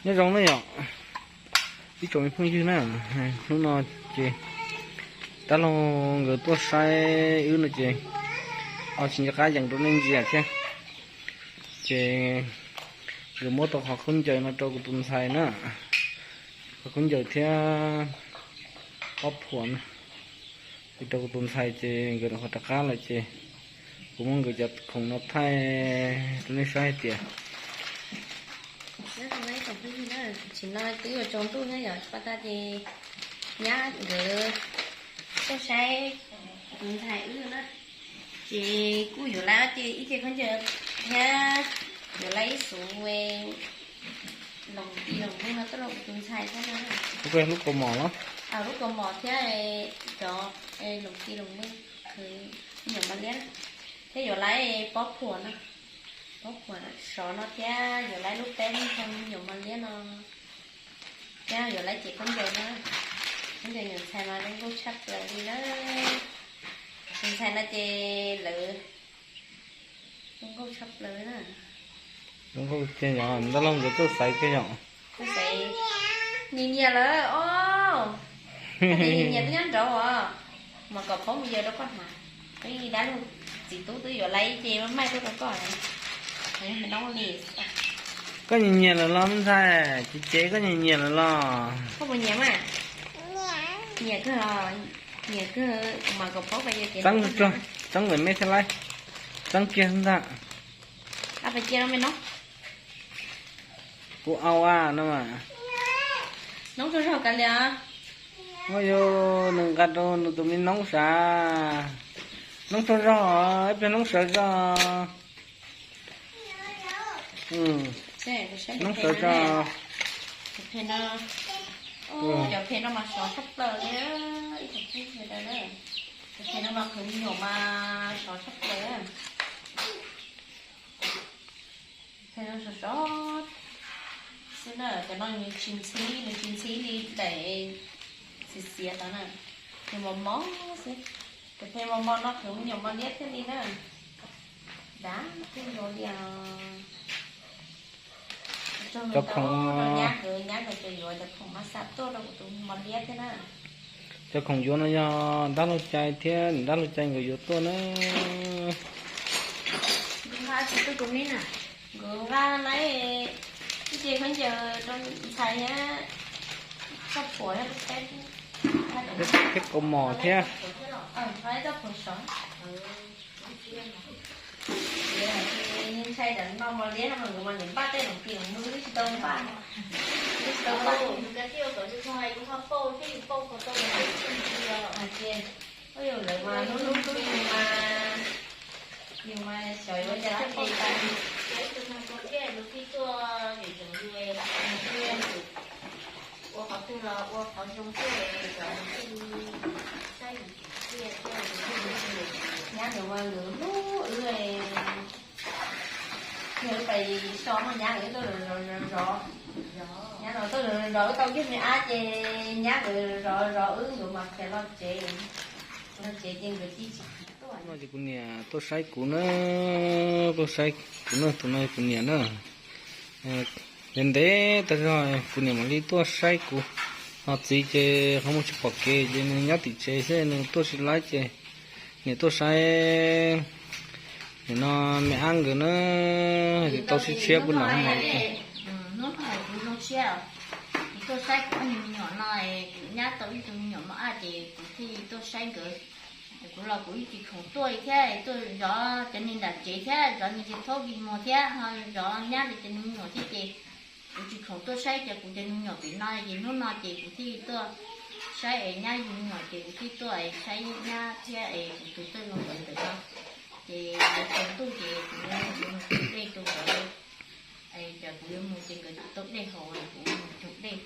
Nyob zoo na yom, ib tsoom me phooj ywg na, hnub no ces dab laug nkawd tuaj saib wb no ces ho tsis nco qab yees rau nej ntsia thiab. Ces nkawd muab tau qhov khaub ncaws no rau kuv tus ntxhais na, qhov khaub ncaws thiab pob phuam na, ces rau kuv tus ntxhais ces nkawd rov qab lawm ces kuv muab nkawd cov khoom no thaij rau nej saib hais tias Tsis no twb yuav tsaus ntuj thiab yom, pas tas ces nyab nkawd tuaj saib kuv tus ntxhais wb na, ces kuj yuav lawv ib ce khaub ncaws thiab yuav lawv ib xuv loos ti loos muag no tuaj rau kuv tus ntxhais thiab na. Lub kaus mom los? Lub kaus mom thiab cov loos ti loos muag khwv me nyuam mos liab, thiab yuav lawv pob phuam no, pob phuam sov no thiab yuav lawv lub peb lub ntoo me nyuam mos liab no, thiab yuav lawv ces khaub ncaws na. Khaub ncaws nyuam ntxhais mas zoo nkauj tshaj plaws li na. Tus ntxhais no ces lawv zoo nkauj tshaj plaws na. Zoo nkauj tiag yom, dab laug nkawd tuaj xaiv tiag yom. Nyias nyias lawm os. Nyias nyias twb nyob nraud os. Mas kom phob mus yawg rau koj hnav. Twb dab laug txiv tub twb yuav lawv ib ce maij tuaj rau koj. Koj nyias nyias lawm los me ntxhais, ces ces koj nyias nyias lawm los? Koj puas nyiam mas? Nyiam kawg, nyiam kawg, mas kom phob pas yawg ces txeeb, txeeb me me thiab lauj. Txeeb kiag ntag. Ab, pais cia no me noob. Kuv au a no mas. Noob tsaug zog kav liam. Ua yog nws nqa rau nws tus me noob sav. Noob tsaug zog, ib pliag noob sawv zog. Noob sawv zog. Cov phem no mas sov tshaj plaws li, ib tsoom phooj ywg sawv daws na. Cov phem no mas khwv me nyuam mas sov tshaj plaws. Phem no sov sov xwb na, cov no nws tsis ntxhib, nws tsis ntxhib li daim xiav xiav tod na, nws mos mos xwb. Cov phem mos mos no khwv me nyuam mos liab thiaj li na. Dav kawg nkaus li os. Cov khoom, nyab nkawd, nyab nkawd ces yuav cov khoom mas xa tuaj rau kuv tus mos liab thiab na. Cov khoom yuav no yog dab laug cai thiab niam dab laug cai nkawd yuav tuaj na. Nkawd nqa tsis tuaj tus me na. Nkawd nqa lawm ib ce khaub ncaws rau ntxhais thiab, txoj phuam thiab lub teb thiab kaus mom thiab. Txoj phuam sov. Ntshai cov no mos liab no mas nkawd mas nkawd npaj tej loos ti loos muag twb tsis tau npaj, twb tsis tau npaj. Hais tias, ua yus lawv mas hnub hnub tub yus mas, yus mas xyov yuav ua cas thiaj li tas. Ua qhov twg los ua qhov zoo xwb, cov thiaj li saib yus tsim txiaj thiab. Nyab nkawd mas nkawd hlub wb, yog wb pais so no nyab nkawd tuaj zov zov zov. Nyab no tuaj zov zov wb tau ib me ab ces nyab nkawd zov zov wb, nkawd mas khiav los tsev, los tsev ces nkawd cia tsis tuaj. No ces kuv niam tuaj saib kuv na, tuaj saib kuv na, tus no kuv niam na. Ntev ntev tas zog kuv niam mam li tuaj saib kuv. Ho txiv ces qhov muag tsis pom kev ces nws nyob tim tsev xwb, nws tuaj tsis laib ces niam tuaj saib. Nim no me ab nkawd na, tau sib tshiab puag nram hoob mos. Hnub no kuv zoo siab, kuv tuaj saib kuv ob niag me nyuam no, kuv nyab tau ib tug me nyuam mos ab ces kuv thiaj li tuaj saib nkawd. Kuv los kuv yeej tsis khoom tuaj li thiab, tuaj zov cov niag nram tsev thiab zov niag tsis txhob vij muag thiab ho zov nyab li cov me nyuam thiab ces kuv tsis khoom tuaj saib cov kuv cov me nyuam pem no ces hnub no ces kuv thiaj li tuaj saib es nyab yug me nyuam ces kuv thiaj tuaj es saib nyab thiab es kuv tus txawj zoo nkauj ntawm no. Ces tsaus ntuj ces kuv yuav mus dej rau nkawd, es kuv yuav mus ces nkawd tsis tau dej haus, kuv mus cog dej.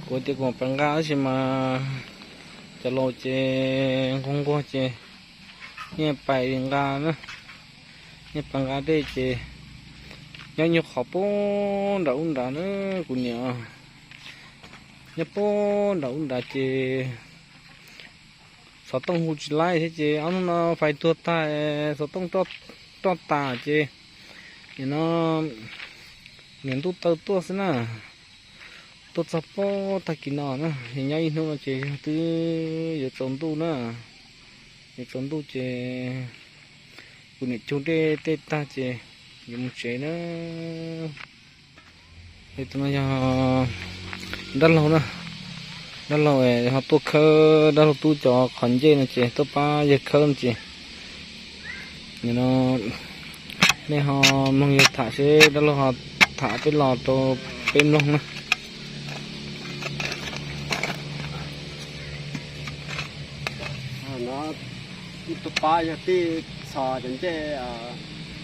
Kuv tias kuv pais nqa tab sis mas cov laus ces nquag nquag ces yeej pais nqa na, yeej pais nqa dej ces nyob nyuag qhov puag nram ub nrad na, kuv niam nyob puag nram ub nrad ces Xov tooj hu tsis laib thiab ces ob hnub no fais tuag tag, xov tooj roj tas ces nim no niam ntuj taw tuaj xwb na. Tuaj txog pob tag kis no na, es nyob ib hnub no ces yog twb yuav tsaus ntuj na. Yuav tsaus ntuj ces kuv niam cug dej tej tag ces yuav mus tsev na. Tus no yog dab laug na, dab laug ho tuaj khawb dab laug tub cov qhov ncej no ces tuaj pab yawg khawb no ces, no nej ho mloog yawg tham seb dab laug ho tham peb los rau peb mloog na. No tus pab yog tij txhos cov ncej,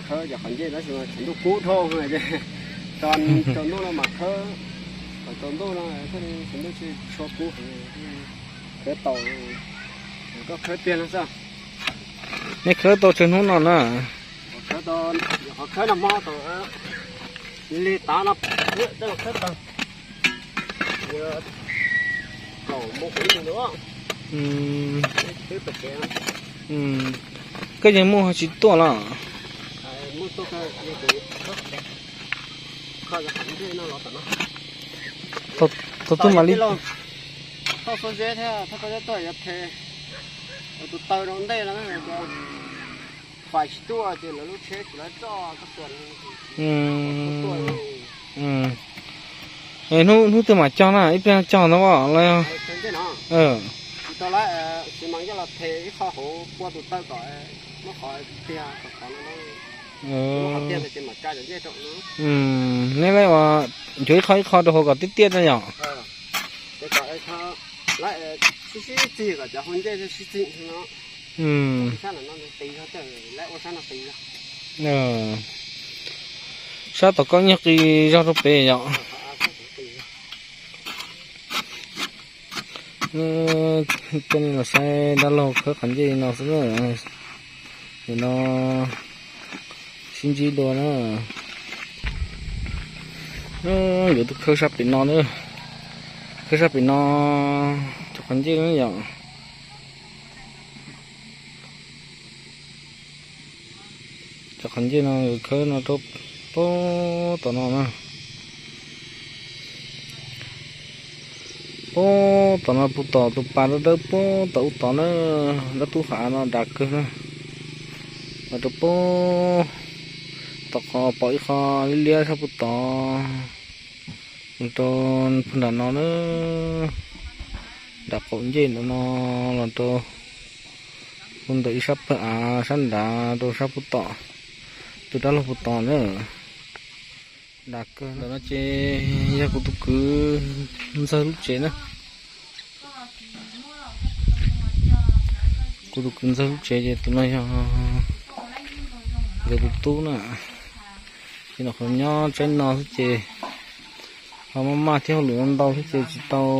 khawb cov qhov ncej tab sis mas tsaus ntuj kub dhau ces tsaus ntuj no mas khawb, tsaus ntuj no thiaj li tsaus ntuj tsis tshua kub, khawb tau, koj khawb tiag no xwb. Nej khawb tau tsawg hnub no na? Qhov khawb no hmo tau li tav no, tej los khawb tau kaum moos ntawd. Koj yeej muaj ho tsis tuaj los? Thaum twg mam li, thaum twg mam li tuaj thiab, thaum koj tuaj yuav them tus taw rau ntej no, fais tsis tuaj ces lawv lub tsheb tsis lawv roj koj tuaj. Hnub, hnub twg mam cog na, ib pliag cog ntawd los? Tsis tau lawm, Xiv Mas coj los them ib qho hauv pua tus taw kom muab qhov tiag kom qhov no, qhov tiag ntawd ces mam tsa cov ncej rau no. Neb lawv ua, nchuav ib qho ib qho rau hauv kom tiaj tiaj na yom. Ces kom sib sib txig kom cov hau ncej sib txig no. Sab no qis zog, lawv ua sab no qis zog. Sab tom koj nyiag qis zog rau pem yom. Coj nej los saib dab laug khawb qhov ncej no xwb na. Nim no sib ntsib dua na. Yuav tuaj khawb sab pem no na. Khawb sab pem no cov qhov ncej na yom. Cov qhov ncej no khawb no rau pem tom no na. Pem tom no puag tom tus pas dawb dawb pem tom ub tod na, dab tub hav no dav kawg na. Los rau pem tom qhov pom ib qho liab liab sab puag tod, los rau puag nram no na, nram qaum ncej nram no, los rau puag ntawm ib sab pawg av sab nrad rau sab puag tom, tus dab laug puag tod na. Dav kawg. Ntawm no ces yog kuv tus kwv ntxawg lub tsev na. Kuv tus kwv ntxawg lub tsev ces tus no yog nkawd tus tub na. Ces nyuam qhuav nyob tsaib no xwb ces ho maj maj thiab hauj lwm ntau xwb ces tsis tau,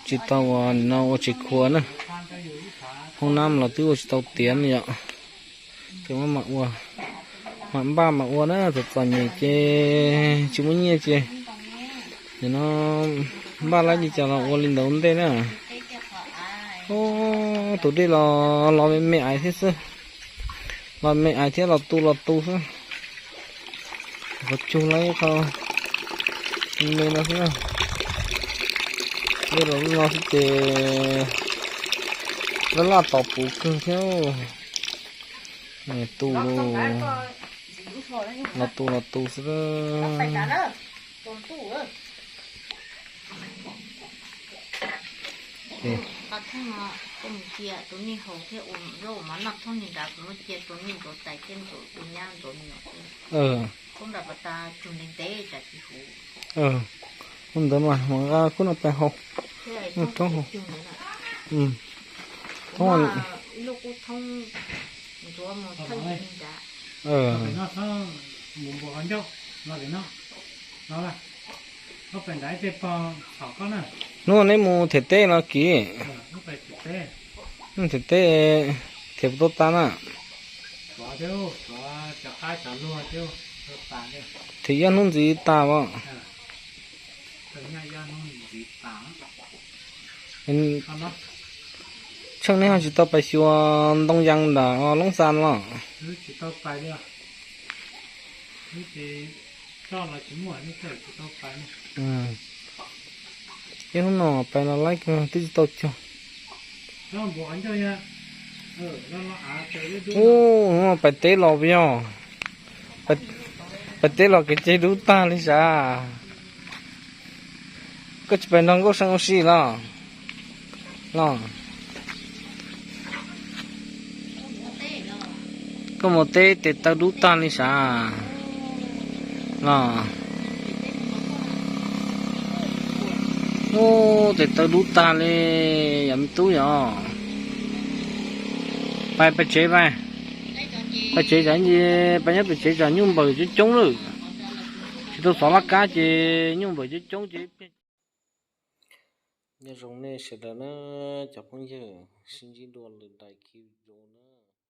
tsis tau ua no ua tsev khuav na. Hoob nab los twb ua tsis tau tiav ne yom. Ces mam ua, mam npaj mam ua na, txom txom nyem ces tsis muaj nyiaj ces nim no npaj laib li cas los ua li ntawd ua ntej na. Ub, tus dej los los me me aiv thiab xwb. Los me aiv thiab los tu los tu xwb. Qhov cug laib qhov me no xwb. Dej los no xwb ces laj laj tos puv kawg thiab. Tu, los tu los tu xwb. Ntawd mas nqa khub no pes hauv, thoob. Hnub neb mus them teb los kiv, them teb, them puas tau tas na? Them ib hnub ntxiv tas as. Tsheej nej ho tsis tau pais xyuas ntoo yas nram Loob Xas los? Ib hnub no pais los laib kawg twb tsis tau cog. Ub, pais teb los puas yog? Pais teb los kev ceg dub tag li sav. Koj tsis pais nrog Nkauj See ua si los? Los, koj mus teb tes taw dub tag li sav. Los, ub, tes taw dub tag li yom me tub yom. Pais, pais tsev pais. Pais tsev tsam ces pais nyob pem tsev tsam nyuj npaws coob coob lawm. Tsis tau xov laj kab ces nyuj npaws coob coob ces. Nyob zoo nej sawv daws na cov phooj ywg, sib ntsib dua lwm daim clip zoo na.